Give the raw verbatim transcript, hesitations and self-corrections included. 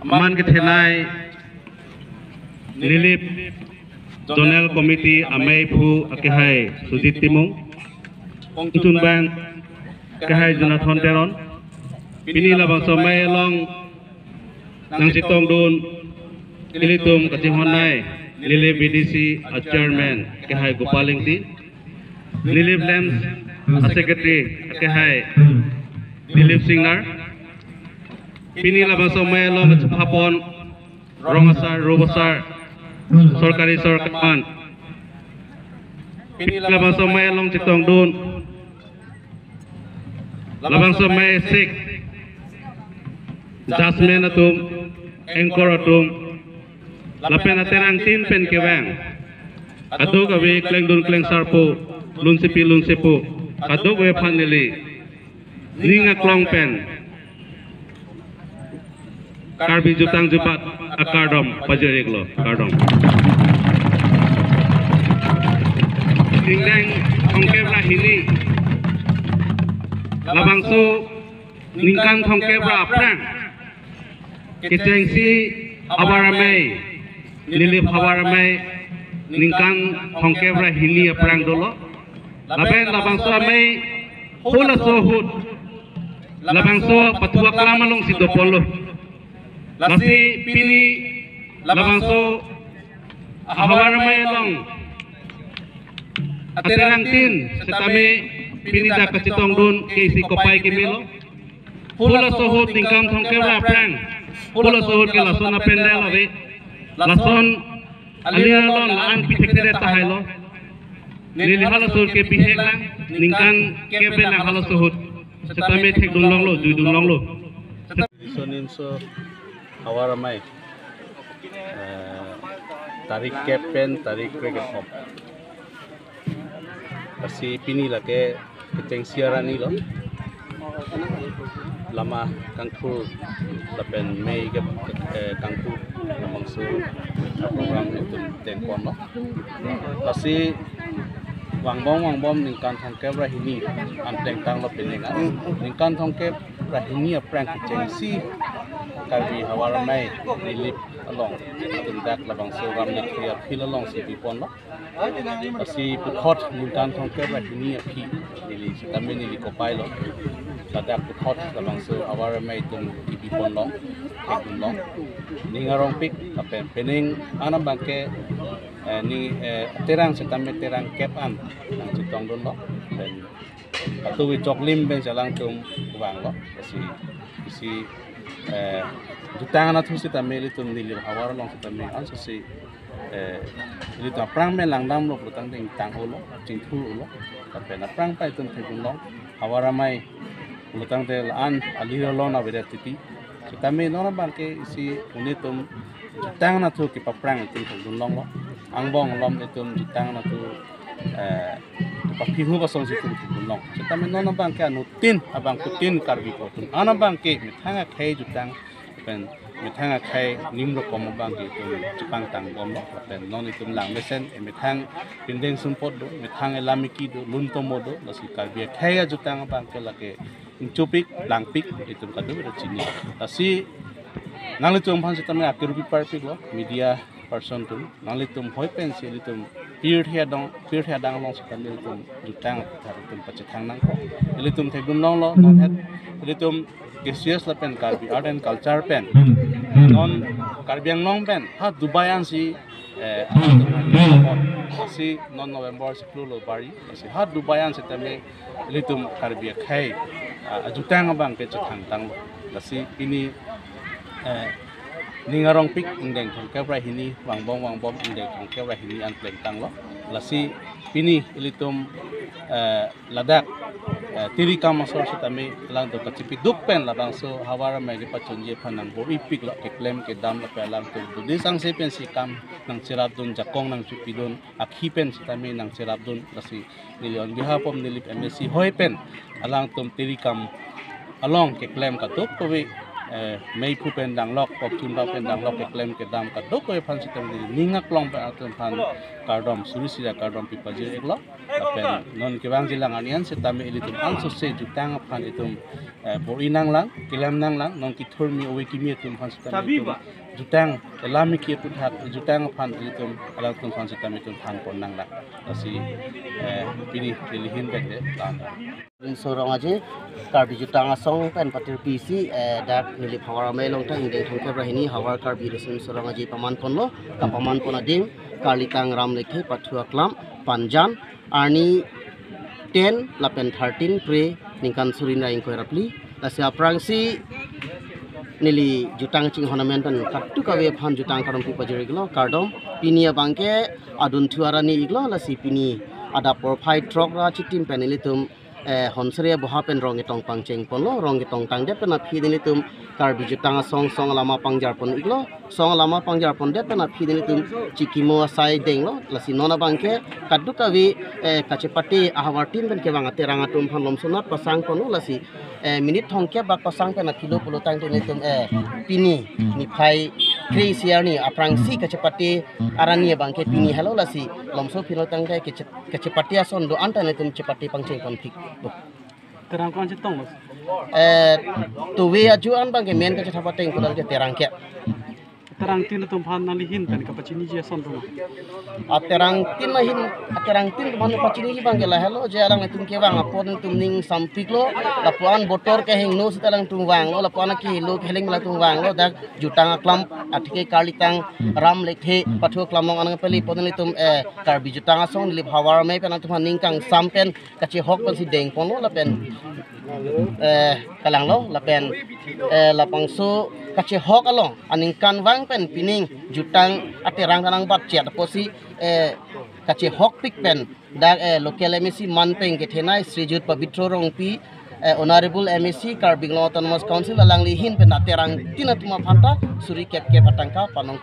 Aman kethenei Nilip Zonal Committee ameiphu akehai Sujit Timung, kongchunbang akehai Jonathan Teron, pini labangso amei along nangchetongdun ilitum kachinghonnei Nilip V D C a chairman akehai Gopal Ingti, Nilip LAMPS a secretary akehai Dilip Singnar, pini labangso amei along chepapon rong asar, rup asar, sorkari sorkar aman, pini labangso amei along chetongdun labangso amei asek judgemen atum, anchor atum, lapen aterangtin pen kevang kadokave klengdun klengsarpo, lunsepi lunsepo kadokave aphan neli ning aklong pen Karbi jutang jubat akardom pajir-iklo, kardom. Ingdeng thomkep ra hini, labangso ningkan thomkep ra aphrang kechengsi havar amei, Nilip havar amei ningkan thomkep ra hini aphrang dolo. Lapen labangso amei halaso ahut labangso pathu aklam alongsi doponlo. Lasi pini labangso havar amei along aterangtin setame pini dak kachetongdun ke isi kopai kemelo. Halaso ahut ningkan thomkep ra aphrang, halaso ahut ke lason apendal ave. Lason alir alon la-an pi thekthe tahai lo. Neli halaso ahut ke bihek lang, ningkan kep lang halaso ahut. Setame thekdun longlo, juidun longlo. Riso nimso havar amei, eh, tarik kep pen tarik krekethom. Lasi pini lake kechengsi arni lo. Lama kangthur lapen mei ke, eh, kangthur labangso program itum tengponlo. Lasi vangbom vangbom ningkan thomkep ra hini an plengtanglo pining an. Ningkan thomkep ra hini aphrang kechengsi Karbi havar amei Nilip along atum dak labangso Ramlekhi a-field alongsi biponlo. Lasi puthot ningkan thomkep ra hini aphi neli setame neli kopailo. Ladak puthot labangso havar amei atum kebiponlo, thekdunlong. Ning arongpik lapen pining an abangke, eh, ni, eh, terang setame terang kep an nangchetongdunlo. Pen atu choklim pen alangtum vanglo. Lasi isi, eh, jutang anatthu setame ilitum Nilip havar along setame ansose, eh, ilitum aphrang pen langdamlo pulotangte ingtang-olo, chingthur-olo. Lapen aphrang pen itum thekdunlong havar amei pulotangte la-an alir alon avedet titi. Setame non abangke isi unitum jutang anatthu kepaphrang itum thekdunlonglo. Angbong alom itum jutang anatthu, eh, paphihu asonsi itum thekdunlong. Setame non abangke anuttin abangphutin Karbi atum an abangke methang akhei jutang pen methang akhei nim rokom abangke itum chepangtang bomlo. Pen non itum langmesen, eh, methang pindeng sumpot do, methang elamiki do, luntomo do, lasi Karbi akhei ajutang abangke lake ingchupik, langpik, itum kadokave chini. Lasi nanglitum aphan setame akirupi parpiklo, media person atum. Nanglitum hoi pensi ilitum pirthe adang, pirthe adang along setame ilitum jutang athar itum pachethang nangkok. Ilitum thekdunlonglo, non het ilitum K C S lapen Karbi Art and Culture pen non Karbi Anglong pen ha Dubai ansi, eh, si non November siklo lo bari, si ha Dubai an setame ilitum Karbi akhei, ah, ajutang abangke chethangtanglo. Lasi pini, eh, ning arongpik ingdeng thomkep ra hini, vangbom vangbom ingdeng thomkep ra hini an plengtanglo. Lasi pini ilitum, eh, ladak, eh, tirikam asor setame alangtum kachipiduk pen labangso havar amei kepachunji aphan nangbor-ipiklo, keklem kedam lapen alangtum dudisangse pensi kam nangcherapdun, jakong nangchipidun, akhi pen setame nangcherapdun. Lasi neli on behalf of Nilip M A C hoi pen alangtum tirikam along keklem kadokave eh, meiphu pen danglok, kokchunba pen danglok, keklem kedam kadokave aphan sitame ning aklong pen atum aphan kardom, suri sira kardom pipajir iklo. Lapen non kevangji alang arni an sitame ilitum ansose jutang aphan itum, eh, bor-i nanglang, kelem nanglang, non kethurmi ove kimi atum aphan sitame itum jutang, elam iki aputhak jutang aphan ilitum, alangtum aphan sitame itum thanpon nanglang. Lasi, eh, pini neli ahin pen dei, tan. Sorong aje, Karbi Jutang Asong pen patir pisi, eh, dak Nilip Havar Amei along ta ingdeng thomkep ra hini Havar Karbi Riso Nimso Rong Aje paman ponlo, kapaman pon adim, Karlitang Ram Lekthe, Pathu Aklam, Panjan, arni ten lapen thirteen Phre ningkan suri ra ingkoi ra phli. Lasi aphrangsi neli jutang chinghon amen pen kadokave aphan jutang kardom pipajir iklo, kardom. Pini abangke adunthu arni iklo, lasi pini adap porphai throk ra chitim pen ilitum, eh, Honsere boha pen rong ketong pangcheng ponlo, rong ketong tangdet pen aphi nelitum Karbi Jutang Asong song alama pangjar pon iklo, song alama pangjar pondet pen aphi nelitum chikimo asai denglo. Lasi non abangke kadokave, eh, kachepate ahavartin pen kevang aterang atum aphan lomsonat pasang ponlo. Lasi, eh, minute thomkep bak pasang pen aphilo pulo tangte nelitum, eh, pini niphai kre-isi arni aphrangsi kachepate arni abangke pini helo. Lasi lomso philo tangte keche- kachepate ason do-an ta nelitum chepate pangcheng ponpik. Terang ko-an chetong, Mas? Eh, tuve aju an abangke men kachethap ateng kodal ke terang ke. Terangtin atum aphan nangli ahin pen kapachiniji ason atum. Aterangtin ahin, aterangtin atum aphan pachiniji abangke lahelo, je alanglitum kevang apot nelitum ning sampiklo, lapu-an botor kehingno sita alangtum vanglo, lapu-an akehelo keheling alangtum vanglo, dak Jutang Aklam, atheke Karlitang Ram Lekthe, Pathu Aklam along anang peli pon nelitum, eh, Karbi Jutang Asong, Nilip Havar Amei pen atum aphan ning kangsam pen kachehok pensi deng ponlo lapen, eh, kalanglo lapen, eh, labangso kachehok along aningkanvang pen pining jutang aterang kanang bat chet apotsi, eh, kachehokpik pen dak, eh, local M A C manpeng kethenei Srijut Pabitro Rongpi, eh, Honorable M A C Karbi Anglong Autonomous Council alangli ahin pen aterangtin atum aphan ta suri kep kep atangka panong